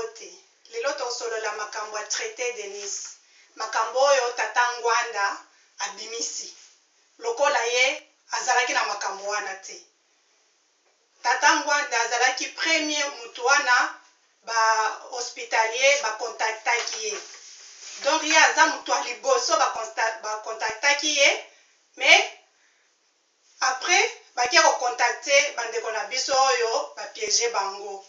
Mbote. Lelo tokosolola makambo ya traite de Nice. Makambo oyo tata Ngwanda abimisi. Lokola ye azalaki na makambo wana te. Tata Ngwanda azalaki premier mutu wana ba hospitaliers ba contactaki ye. Donc ye aza mutu ya liboso ba contactaki ye mais Après bake ko contacter ba ndeko na biso oyo ba pieger bango.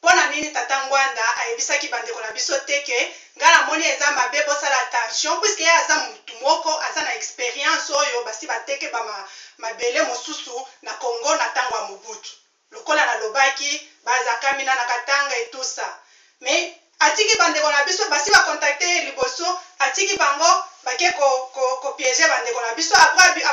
Pona nini tata Ngwanda ayebisaki ba ndeko na biso te que nga na moni eza mabe bosala attention puisque ye aza mutu moko aza na experience oyo basi bateke ba mabele mosusu na Congo na tango ya Mobutu. Lokola na lobaki baza kamina na katanga et tout ça mais atiki ba ndeko na biso basi ba contacte ye liboso atiki bango bake ko ko ko pieger ba ndeko na biso après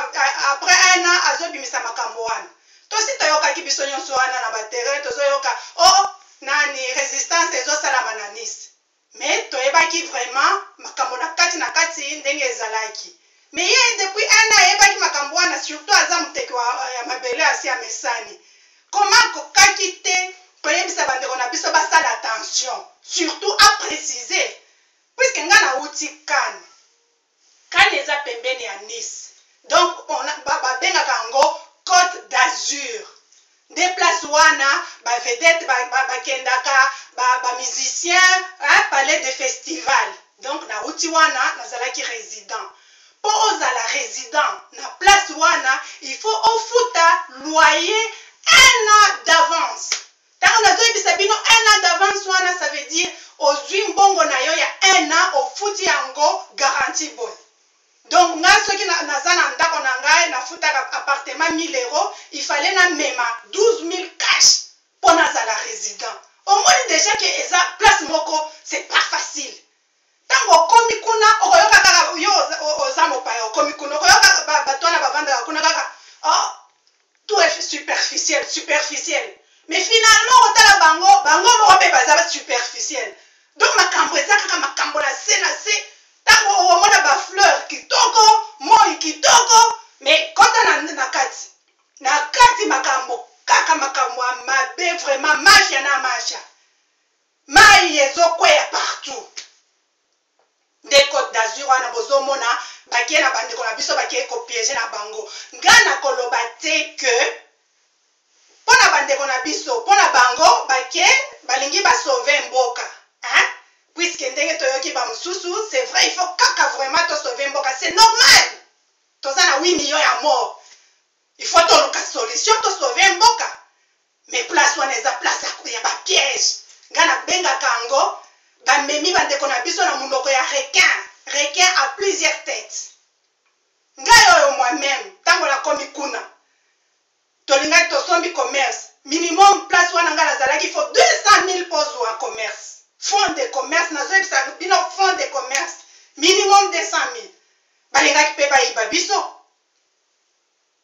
après un an azo bimisa makambo wana tosi toyokaki biso nyonso wana na ba terrain tozo yoka oh nani resistance ezo salama na Nice Mais toyebaki vraiment makambo na kati na kati ndenge ezalaki. Mais ye depuis un an ayebaki makambo wana surtout aza moteki ya mabele asi amesani. Comment akokaki te koyebisa bandeko na biso basala attention surtout a preciser puisque nga nawuti Cannes. Cannes eza pembeni ya Nice donc babengaka yango cote d'azur nde place wana ba vedette bakendaka ba musiciens hein, palais de festival donc nawuti wana nazalaki resident mpo ozala resident na place wana il faut ofuta loyer un an d'avance Tango nazoyebisa bino un an d'avance wana ça veut dire ozui mbongo na yo ya un an ofuti yango garantie boye. Donc nga soki naza na ndako na ngai nafutaka appartement 1000 euros il fallait na mema 12000 cash po nazala resident. Omoni dejà que eza place moko c'est pas facile. Tango okomi kuna okoyoka kaka yo oza mopaya okomi kuna okoyoka bato wana bavandaka kuna kaka oh, tout est superficiel superficiel mais finalement okotala bango bango moko mpe baza superficiel donc makambo eza kaka makambo na se na se ntango okomona bafleur kitoko moi kitoko mais kota na, na kati na kati makambo kaka makambo ya mabe vraiment mafia na mafia Mayi ezo kweya partout. Nde cote d'azur wana bozo mona bake na ba ndeko na biso bake ko pieger na bango. Nga na koloba te que pona ba ndeko na biso pona bango bake balingi ba sauver mboka hein puisque ndenge toyoki ba mususu c'est vrai il faut kaka vraiment to sauver mboka c'est normal toza na 8 millions ya mort il faut toluka solution to sauver mboka Mais place wana eza place ya ba piège nga na bengaka yango ba memi ba ndeko na biso na munoko ya requin requin à plusieurs têtes ngai oyo moi meme tango na komi kuna tolingaki tosombi commerce minimum place wana ngai nazalaki faut 200 000 po ozwa commerce fond de commerce nazoyebisa bino fond de commerce minimum 200 000 balingaki mpe bayiba biso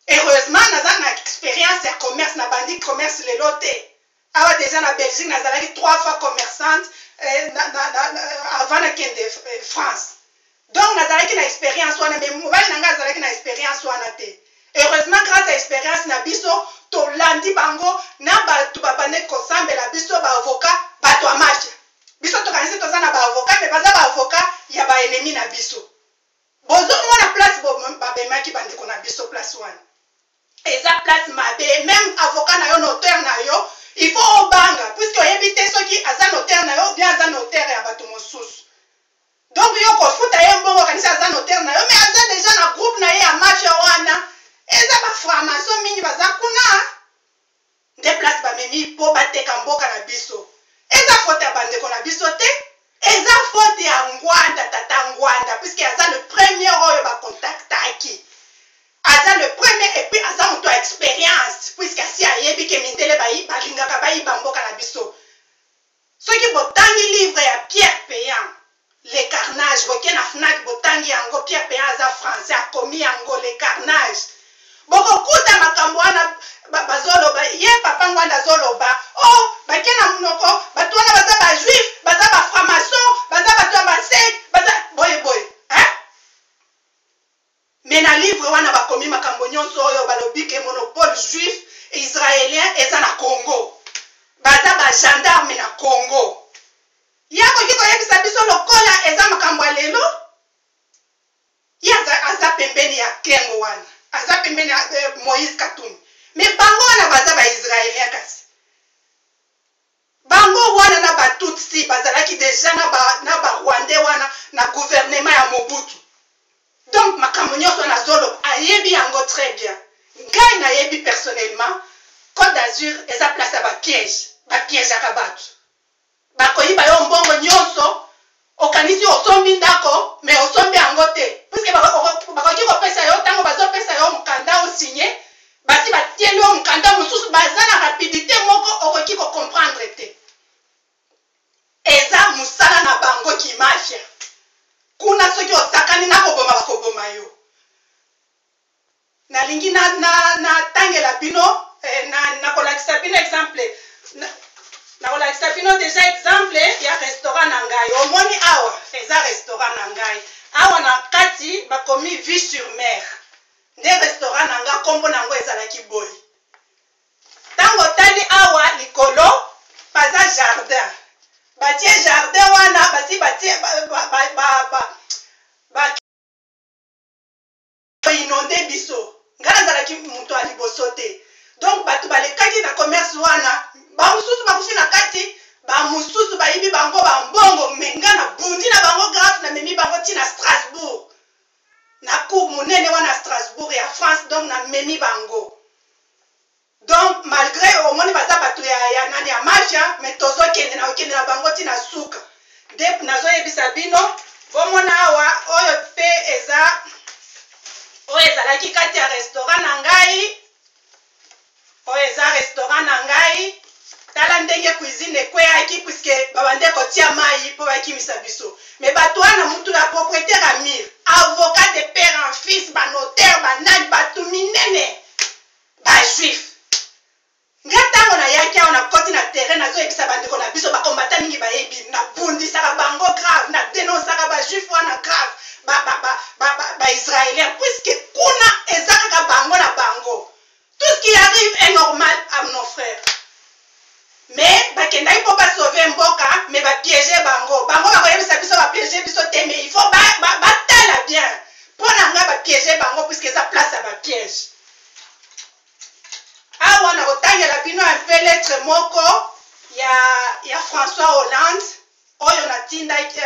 Heureusement naza na experience ya commerce na bandi commerce lelo te awa dejà na Belgique nazalaki trois fois commerçante eh, na, na, na, na, avant nakende eh, France donc nazalaki na experience wana mais mobali na ngai azalaki na experience wana te heureusement grâce à experience na biso tolandi bango na bato babandaki kosambela biso baavocat bato ya mafia biso tokanisi toza na baavocat mais baza baavocat ya baennemi na biso Bozo mona place bo babemaki ba ndeko na biso place wana eza place mabe meme avocat na yo notaire na yo il faut obanga puisque oyebi te soki aza notaire na yo ou bien aza notaire ya bato mosusu donc yo kofuta ye mbongo okanisi aza notaire na yo mais aza deja na groupe na ye ya mafia wana eza ba franc-maçon mingi baza kuna nde place bamemi po bateka mboka na biso eza faute ya bandeko na biso te eza faute ya ngwanda tata ngwanda puisque aza le premier oyo bacontactaki aza le premier et puis aza moto ya experience puisque asi ayebi ke mindele balingaka bayiba mboka na biso Soki botangi livre ya Pierre Pean le carnage boke na Fnac botangi yango Pierre Pean aza français akomi yango le carnage bokokuta makambo wana bazoloba ye papa Ngwanda azoloba oh bake na munoko bato wana baza ba juif baza ba franc-maçon baza bato ya ba secte baza boye boye hein Mais na livre wana bakomi makambo nyonso oyo balobi ke monopole juif israelien eza na Congo. Baza ba gendarme na Congo. ya Kengo wana aza pembeni ya Moïse Katumbi mais bango wana baza ba israelien kasi bango wana na ba tutsi bazalaki deja na ba rwandais wana na gouvernement ya Mobutu. Donc makambo nyonso nazoloba ayebi yango très bien. Ngai nayebi personnellement Côte d'Azur eza place ya ba piège, ba piégeaka bato. Bakoyiba yo mbongo nyonso, okanisi osombi ndako mais osombi yango te, puisque bakoki kopesa yo ntango bazopesa yo mokanda osigne, basi batieli yo mokanda mosusu, baza na rapidité moko okoki kocomprendre te. Eza mosala na bango kimafia kuna, soki osakani na koboma bakoboma yo. Nalingi natangela bino, nakolakisa bino exemple, nakolakisa bino deja exemple ya restaurant na ngai. Omoni awa eza restaurant na ngai, awa na kati bakomi vue sur mer, nde restaurant na ngai, nkombo na yango ezalaki boye. Ntango otali awa likolo baza jardin, batie jardin wana basi batie ba inonde biso. Ngai nazalaki moto ya liboso te, donc bato balekaki na commerce wana, bamosusu bakufi na kati, bamosusu bayibi bango bambongo, me ngai nabundi na bango grave, namemi bango ntina Strasbourg, na cour monene wana Strasbourg ya France. Donc namemi bango, donc malgré omoni baza bato ya nani ya mafia, mais tozokende na okende na bango ntina suka. Nde nazoyebisa bino, bomona awa, oyo mpe eza oyo ezalaki kati ya restaurant na ngai, oyo eza restaurant na ngai. Tala ndenge cuisine ekweyaki, puisque babande kotia mai mpo bakimisa biso. Me bato wana, mutu ya propriétaire Amir, avocat de père en fils, banotaire, banani, bato minene, bajuif. Nga ntango nayaki awa, nakoti na terrain, nazoyebisa bandeko na biso bakombata mingi, bayebi nabundisaka bango grave, nadénonçaka bajuif wana grave, baisraélien, puisque kuna eza kaka bango na bango, tout ce qui arrive est normal à nos frères. Mais bakendaki mpo basauve mboka, mais bapiége bango. Bango bakoyebisa biso bapiége biso te, mais il faut batala ba bien. Mpo na ngai bapiége bango, puisque eza place ya bapiège. Awa nakotangela bino un peu lettre moko ya François Hollande oyo natindaki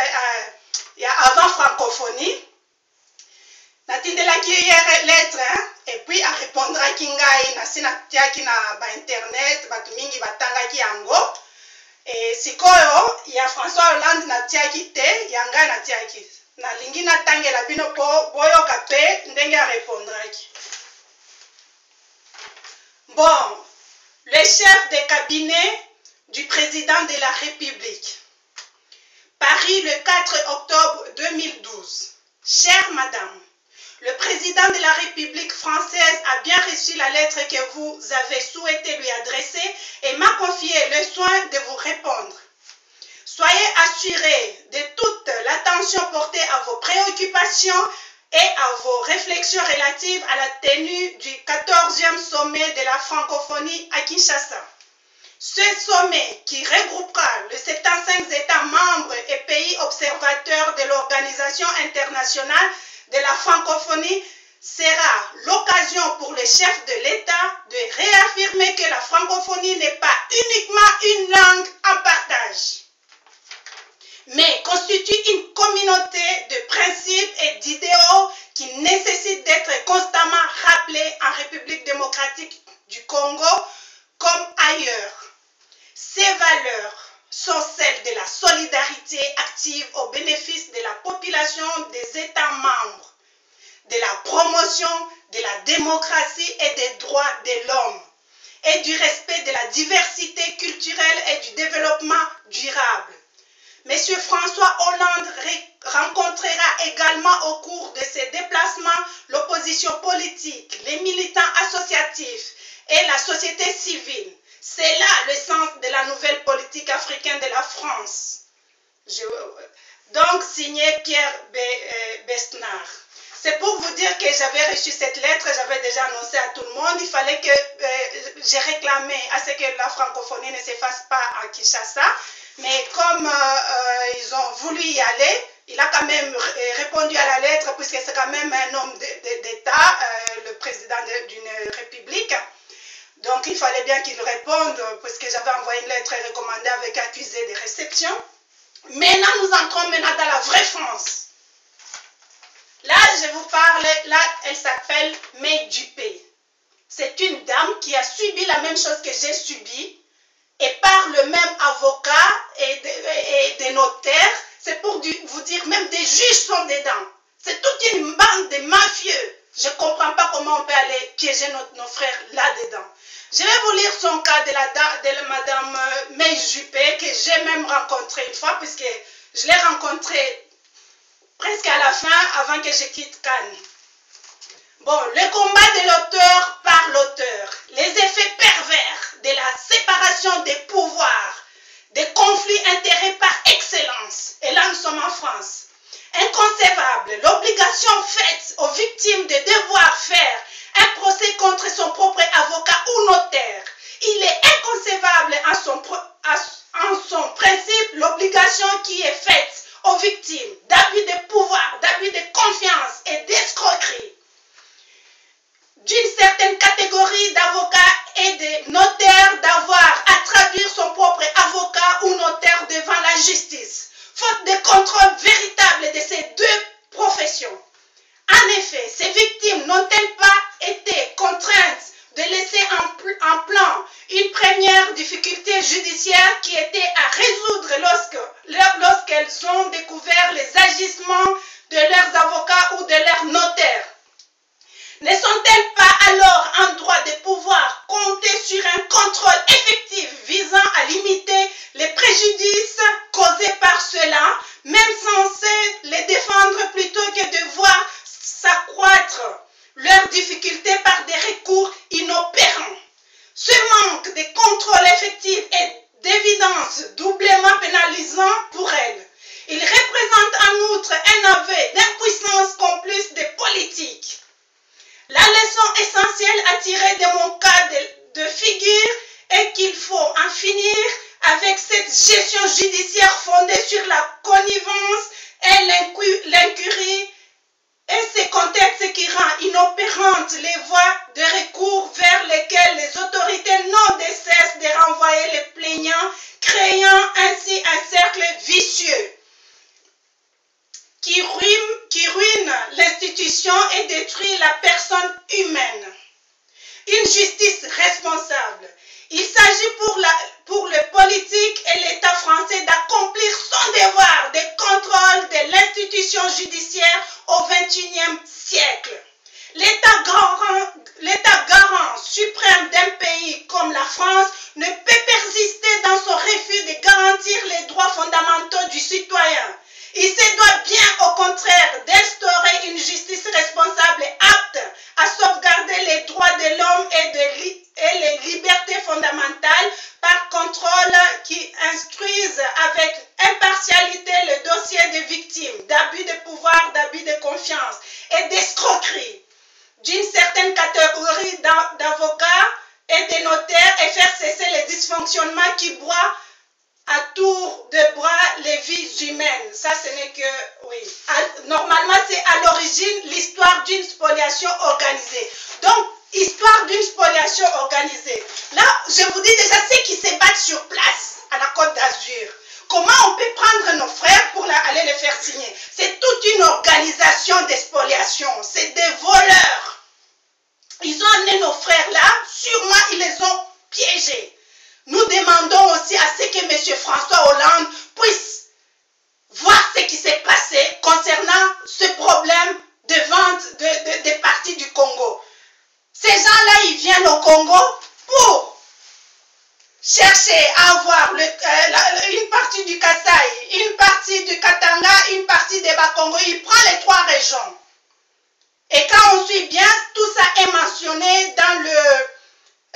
ya avant francophonie. Natindelaki ye lettre et puis arépondraki ngai, nasi natiaki na bainternet, bato mingi batangaki yango. E sikoyo ya François Hollande natiaki te, ya ngai natiaki. Nalingi natangela bino mpo boyoka mpe ndenge arépondraki. Bon, le chef de cabinet du président de la République. Paris, le 4 octobre 2012. Chère Madame, le président de la République française a bien reçu la lettre que vous avez souhaité lui adresser et m'a confié le soin de vous répondre. Soyez assurés de toute l'attention portée à vos préoccupations et à vos réflexions relatives à la tenue du 14e sommet de la francophonie à Kinshasa. Ce sommet, qui regroupera les 75 États membres et pays observateurs de l'Organisation internationale de la francophonie, sera l'occasion pour le chef de l'État de réaffirmer que la francophonie n'est pas uniquement une langue en partage, mais constitue une communauté de principes et d'idéaux qui nécessite d'être constamment rappelée en République démocratique du Congo comme ailleurs. Ces valeurs sont celles de la solidarité active au bénéfice de la population des États membres, de la promotion de la démocratie et des droits de l'homme, et du respect de la diversité culturelle et du développement durable. Monsieur François Hollande rencontrera également au cours de ses déplacements l'opposition politique, les militants associatifs et la société civile. C'est là le sens de la nouvelle politique africaine de la France. Donc, signé Pierre Besnard. C'est pour vous dire que j'avais reçu cette lettre, j'avais déjà annoncé à tout le monde. Il fallait que j'ai réclamé à ce que la francophonie ne se fasse pas à Kinshasa. Mais comme ils ont voulu y aller, Il a quand même répondu à la lettre puisque c'est quand même un homme d'État, le président d'une république. Donc il fallait bien qu'il réponde puisque j'avais envoyé une lettre recommandée avec accusé de réception. Maintenant, nous entrons maintenant dans la vraie France. Là, je vous parle, là, elle s'appelle May Dupé. C'est une dame qui a subi la même chose que j'ai subi et par le même avocat et, des notaires. C'est pour vous dire, même des juges sont dedans. C'est toute une bande de mafieux. Je ne comprends pas comment on peut aller piéger nos, frères là-dedans. Je vais vous lire son cas de la, de madame euh, May Juppé, que j'ai même rencontré une fois, puisque je l'ai rencontrée presque à la fin, avant que je quitte Cannes. Bon, le combat de l'auteur par l'auteur, les effets pervers de la séparation des pouvoirs, des conflits intérêts par excellence, et là nous sommes en France, inconcevable, l'obligation faite aux victimes de devoir faire un procès contre son propre avocat ou notaire. Il est inconcevable en son, en son principe l'obligation qui est faite aux victimes d'abus de pouvoir, d'abus de confiance et d'escroquerie d'une certaine catégorie d'avocats et de notaires d'avoir à traduire son propre avocat ou notaire devant la justice, faute de contrôle véritable de ces deux professions. En effet, ces victimes n'ont-elles pas été contraintes de laisser en, plan une première difficulté judiciaire qui était à résoudre lorsqu'elles ont découvert les agissements de leurs avocats ou de leurs notaires Ne sont-elles pas alors en droit de pouvoir compter sur un contrôle effectif visant à limiter les préjudices causés par cela, même censés les défendre plutôt que de voir s'accroître leurs difficultés par des recours inopérants Ce manque de contrôle effectif est d'évidence doublement pénalisant pour elles. Il représente en outre un aveu d'impuissance complice des politiques. La leçon essentielle à tirer de mon cas de, de figure est qu'il faut en finir avec cette gestion judiciaire fondée sur la connivence et l'incurie et ce contexte qui rend inopérantes les voies de recours vers lesquelles les autorités n'ont de cesse de renvoyer les plaignants, créant ainsi un cercle vicieux qui ruine, qui ruine l'institution et détruit la personne humaine. Une justice responsable. Il s'agit pour, la, pour le politique et l'État français d'accomplir son devoir de contrôle de l'institution judiciaire au XXIe siècle. L'État garant, garant suprême d'un pays comme la France ne peut persister dans son refus de garantir les droits fondamentaux du citoyen. Il se doit bien au contraire d'instaurer une justice responsable et apte à sauvegarder les droits de l'homme et, de et les libertés fondamentales par contrôle qui instruise avec impartialité le dossier des victimes d'abus de pouvoir, d'abus de confiance et d'escroquerie d'une certaine catégorie d'avocats et de notaires et faire cesser les dysfonctionnements qui broient à tour de bras les vies humaines. Ça, ce n'est que, oui. normalement, c'est à l'origine l'histoire d'une spoliation organisée. Donc, histoire d'une spoliation organisée. Là, je vous dis déjà ce qui se battent sur place à la Côte d'Azur. Comment on peut prendre nos frères pour aller les faire signer C'est toute une organisation de spoliation. C'est des voleurs. Ils ont amené nos frères là, sûrement ils les ont piégés. Nous demandons aussi à ce que M. François Hollande puisse voir ce qui s'est passé concernant ce problème de vente de, des partis du Congo. Ces gens-là, ils viennent au Congo pour chercher à avoir euh, une partie du Kasaï, une partie du Katanga, une partie des Bakongo. Ils prennent les trois régions. Et quand on suit bien, tout ça est mentionné dans le,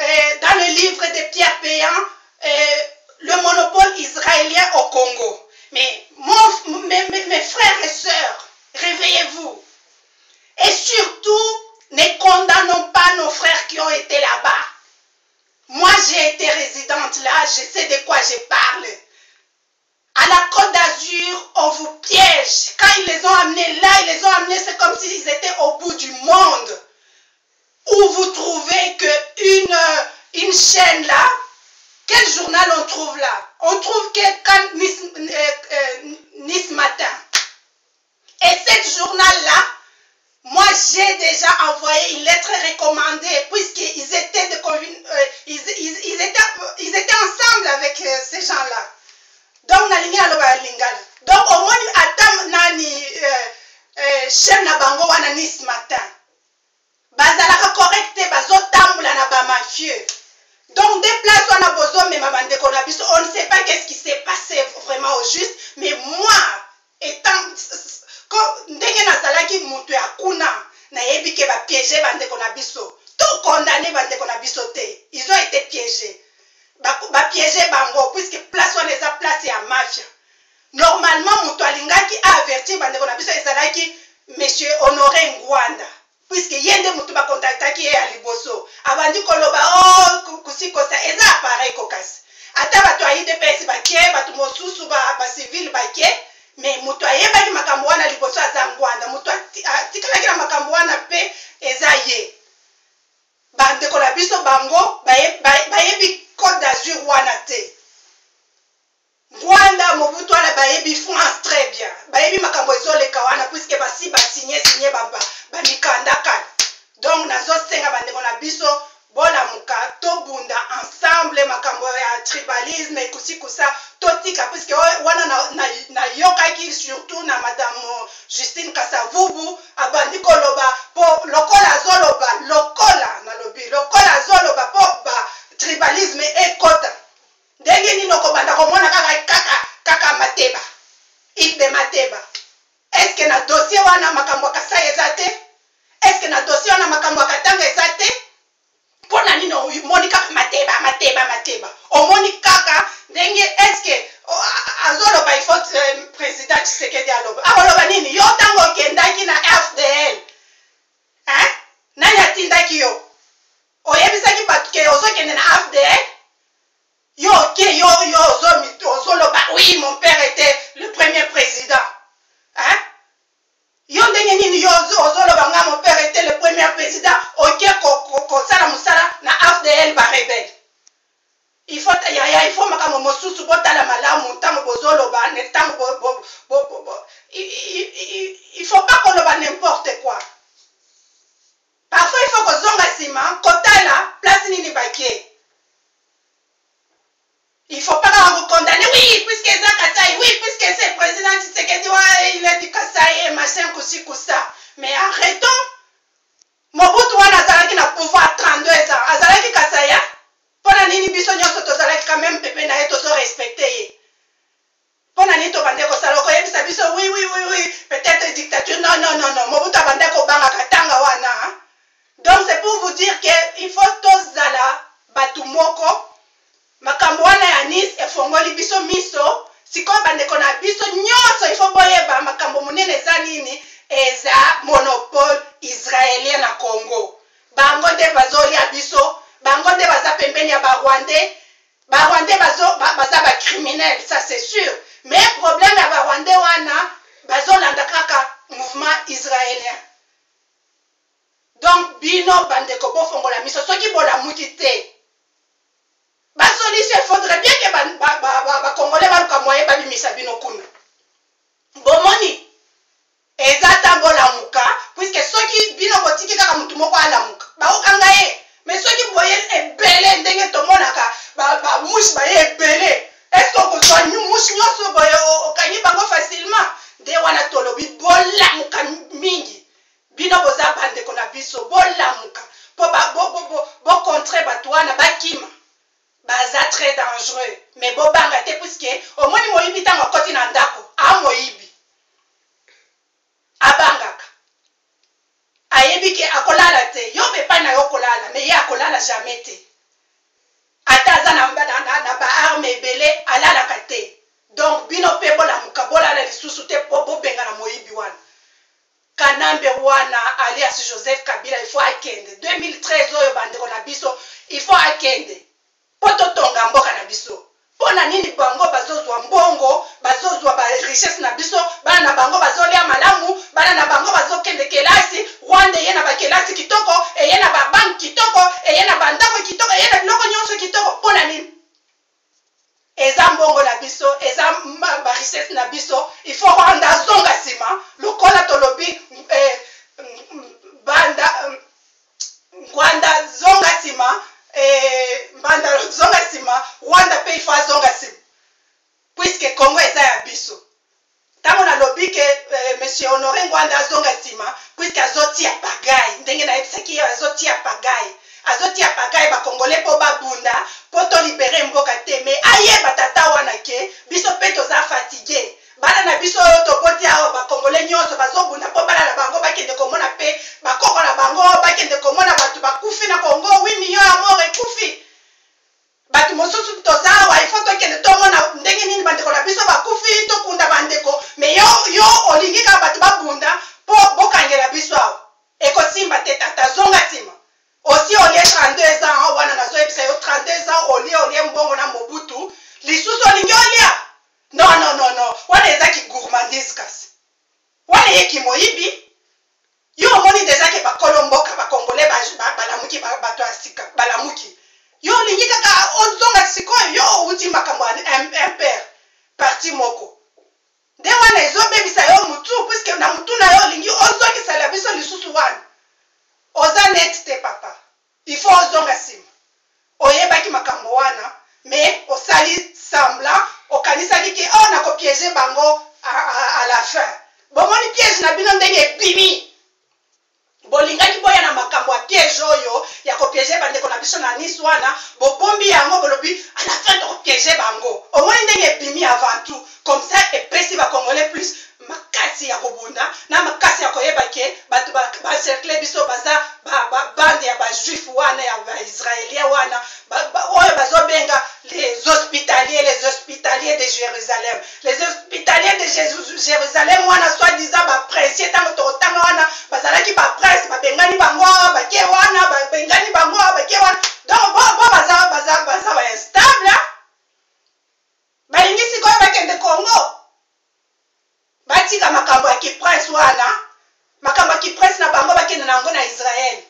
euh, dans le livre de Pierre Péan, euh, le monopole israélien au Congo. Mais mon, mes, mes frères et sœurs, réveillez-vous. Et surtout, ne condamnons pas nos frères qui ont été là-bas. Moi, j'ai été résidente là, je sais de quoi je parle. À la Côte d'Azur, on vous piège. Quand amenés là, ils les ont amenés, c'est comme s'ils étaient au bout du monde. Où vous trouvez que une, une chaîne là, quel journal on trouve là On trouve que Nice, euh, euh, nice Matin. Et ce journal-là, moi j'ai déjà envoyé une lettre recommandée puisqu'ils étaient, de, euh, ils, ils, ils, étaient, ils étaient ensemble avec euh, ces gens-là. Donc nalingi aloba ya lingala. Donc omoni ata nani euh, euh, chaîne na bango wana Nice Matin. Bazalaka correct te bazotambola na ba mafieux. Donc nde place wana bozomema bandeko na biso, on ne sait pas qu'est-ce qui s'est passé vraiment au juste, mais moi étant ndenge nazalaki moto ya kuna nayebi ke bapiége bandeko na biso to condamne bandeko na biso te ils ont été piégés bapiége bango puisque place wana eza place ya mafia normalement moto alingaki avertir bandeko na biso ezalaki monsieur honore ngwanda puisque ye nde moto bakontaktaki ye ya liboso abandi koloba o oh, kusikosa eza appareil kokasi ata bato ya idps bake bato mosusu bacivile ba bake me moto ayebaki makambo wana liboso aza ngwanda moto atikalaki na makambo wana mpe eza ye bandeko na biso bango bayebi côte d'azur wana te Ngwanda, Mobutu wana bayebi France très bien. Bayebi makambo ezoleka wana puisque basi ba signer signer ba, ba, ba mikanda kala. Donc nazosenga bandeko na biso bolamuka tobunda ensemble makambo ya tribalisme ekusikusa totika puisque wana nayokaki na, na surtout na madame Justine Kasavubu abandi koloba po lokola azoloba lokola nalobi lokola azoloba po ba tribalisme ekota Ndenge nini okobanda komona kaka kaka kaka Mateba, Ile de Mateba? Est-ce que na dossier wana makambo ya Kasai eza te? Est-ce que na dossier wana makambo ya Katanga eza te? Mpo na nini omoni kaka Mateba, Mateba, Mateba? Omoni kaka ndenge est-ce que azoloba il faut euh, président Tshisekedi aloba. Akoloba nini? Yo ntango okendaki na FDL, hein? Nani atindaki yo? Oyebisaki bato ke ozokende na AFDL? Yo oke yo yo ozoloba oui mon père était le premier président. Hein? Yo ndenge nini yo ozoloba nga mon père était le premier président oke kosala mosala na AFDL ba rebelle. Il faut yaya il faut makambo mosusu botala malamu ntango bozoloba ntango bo, bo, bo, bo, bo, il faut pas koloba n'importe quoi. Parfois il faut kozonga sima kotala place nini bakie. Il faut pas kaka ko condamner oui puisque eza Kasai oui puisque c'est président Tshisekedi wa il est du Kasai et machin kusi kusa mais arrêtons Mobutu wana azalaki na pouvoir 32 ans azalaki Kasaya mpo na nini biso nyonso tozalaki quand même pepe na ye tozo respecte ye mpo na nini tobande kosala okoyebisa biso oui oui oui oui peut-être dictature non non non non Mobutu abande kobanga Katanga wana donc c'est pour vous dire que il faut tozala bato moko makambo wana ya Nice efongoli biso miso sikoyo bandeko na biso nyonso il faut boyeba makambo monene eza nini eza monopole israélien na Congo bango nde bazolia biso bango nde baza pembeni ya ba rwandais Ba rwandais bazo ba, baza ba criminels ça c'est sûr mais problème ya ba rwandais wana bazolanda kaka mouvement israélien donc bino bandeko bofongola miso soki bolamuki te ba solution il faudrait bien que ba, ba, ba, ba, ba congolais baluka moyen babimisa bino kuna bomoni Eza temps bolamuka puisque soki bino botiki kaka mutu moko alamuka bakokanga ye mais soki boye ebele ndenge tomonaka ba, ba mouche baye ebele est-ce que okozwa mouche nyonso boye okangi bango facilement nde wana tolobi bolamuka mingi bino boza bandeko na biso bolamuka mpo bocontre bo, bo, bo bato wana bakima baza très dangereux mais bobanga te puisque omoni moyibi ntango akoti na ndako amoyibi abangaka ayebi ke akolala te yo mpe epai na yo okolala me ye akolala jamais te ata aza na, na, na, na baarme ebele alalaka te donc bino mpe bolamuka bolala lisusu te mpo bobengana moyibi wana kanambe wana alias joseph kabila il faut akende 2013 oyo bandeko na biso il faut akende mpo totonga mboka na biso mpo na nini bango bazozwa mbongo bazozwa ba richesse na biso bana na bango bazolia malamu biso, eza ba richesse na biso. Il faut Rwanda azonga nsima, lokola tolobi eh, banda Rwanda zonga nsima eh, mbanda zonga nsima, Rwanda mpe il faut azonga nsima puisque Congo eza ya biso. Ntango nalobi ke eh, monsieur Honore Ngwanda azonga nsima puisque azotia pagaille, ndenge nayebisaki ye, azotia pagaille, azotia pagaille bakongole mpo babunda mpo tolibere mboka te. Mais ayeba tata wana ke biso mpe toza fatigue. Bana na biso oyo toboti awa, bakongole nyonso bazobunda mpo bana na bango bakende komona mpe bakoko na bango, bakende komona bato bakufi na Congo. 8 million ya mort ekufi. Bato mosusu toza awa, ifo tokende tomona ndenge nini bandeko na biso bakufi, tokunda bandeko. Me yo, yo olingi kaka bato babunda mpo bokangela biso awa. Ekosimba te tata, zonga nsima. Osi olie 32 ans wana, nazoyebisa yo, 32 ans olie, olie mbongo na Mobutu, lisusu olingi olia? Non, non, non, non, wana eza kigourmandise. Kasi wana ye kimoyibi. Yo omoni deja ke bakolo mboka bakongole balamuki, bato ya sika balamuki. Yo olingi kaka ozonga sikoyo. Yo outi makambo ya MPR, parti moko nde wana ezobebisa yo mutu, puisque na mutu na yo olingi ozongisela biso lisusu wana. Oza net te papa, il faut ozonga nsima. Oyebaki makambo wana, mais osali semblant, okanisaki ke oyo nakopiéger bango à la fin. Bomoni piège na bino ndenge ebimi. Bolingaki boya na makambo ya piège oyo ya kopiéger bandeko na biso na Nice wana, bobombi yango, bolobi à la fin tokopiéger bango. Omoni ndenge ebimi avant tout. Comme ça epesi bacongolais plus makasi ya kobunda na makasi ya koyeba ke bato bacercle biso baza bande ya bajuif wana, ya baisraélien wana oyo bazobenga les hospitaliers, les hospitaliers de Jérusalem, les hospitaliers de Jérusalem wana, soi-disant baprince. Ntango tokotanga wana, bazalaki baprince, babengani bango awa, bake wana, babengani bango awa, bake wana. Donc bo baza bainstable. Balingi sikoyo bakende Congo, batika makambo ya kiprince wana, makambo ya kiprince na bango, bakende na yango na Israel.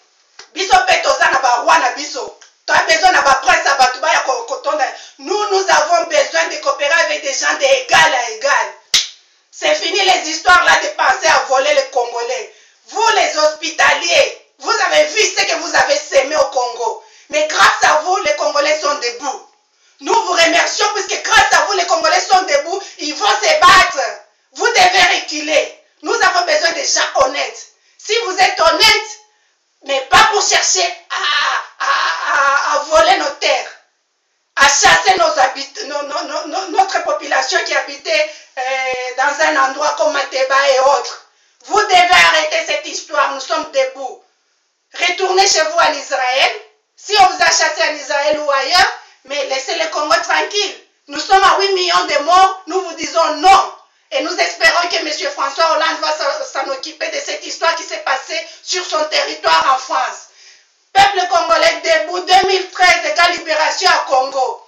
Biso mpe toza na baroi na biso, toa besoin na baprince ya bato baya kotonda. Nous, nous avons besoin de coopérer avec des gens d'égal à égal. C'est fini les histoires là de penser à voler les Congolais. Vous les hospitaliers, vous avez vu ce que vous avez semé au Congo, mais grâce à vous, les Congolais sont debout. Nous vous remercions puisque grâce à vous, les Congolais sont debout. Ils vont se battre. Vous devez reculer. Nous avons besoin de gens honnêtes. Si vous êtes honnête, mais pas pour chercher à voler nos terres, à chasser nos nos, notre population qui habitait dans un endroit comme Mateba et autres. Vous devez arrêter cette histoire. Nous sommes debout. Retournez chez vous en Israël. Si on vous a chassé en Israël ou ailleurs, mais laissez le Congo tranquille. Nous sommes à 8 millions de morts, nous vous disons non. Et nous espérons que M. François Hollande va s'en occuper de cette histoire qui s'est passée sur son territoire en France. Peuple congolais debout, 2013 égale libération à Congo.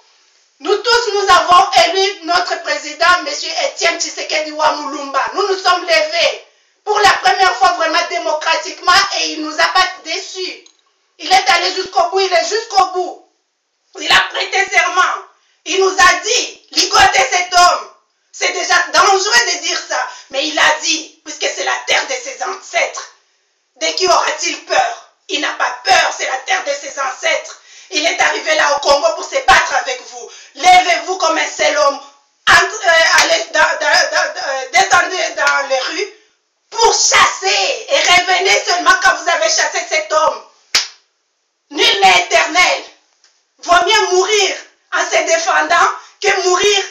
Nous tous, nous avons élu notre président, M. Etienne Tshisekedi wa Mulumba. Nous nous sommes levés pour la première fois vraiment démocratiquement et il ne nous a pas déçus. Il est allé jusqu'au bout, il est jusqu'au bout. Il a prêté serment. Il nous a dit, ligotez cet homme. C'est déjà dangereux de dire ça, mais il a dit, puisque c'est la terre de ses ancêtres. De qui aura-t-il peur? Il n'a pas peur, c'est la terre de ses ancêtres. Il est arrivé là au Congo pour se battre avec vous. Levez-vous comme un seul homme. Allez descendez dans les rues pour chasser et revenez seulement quand vous avez chassé cet homme. Nul n'est éternel. Vaut mieux mourir en se défendant que mourir.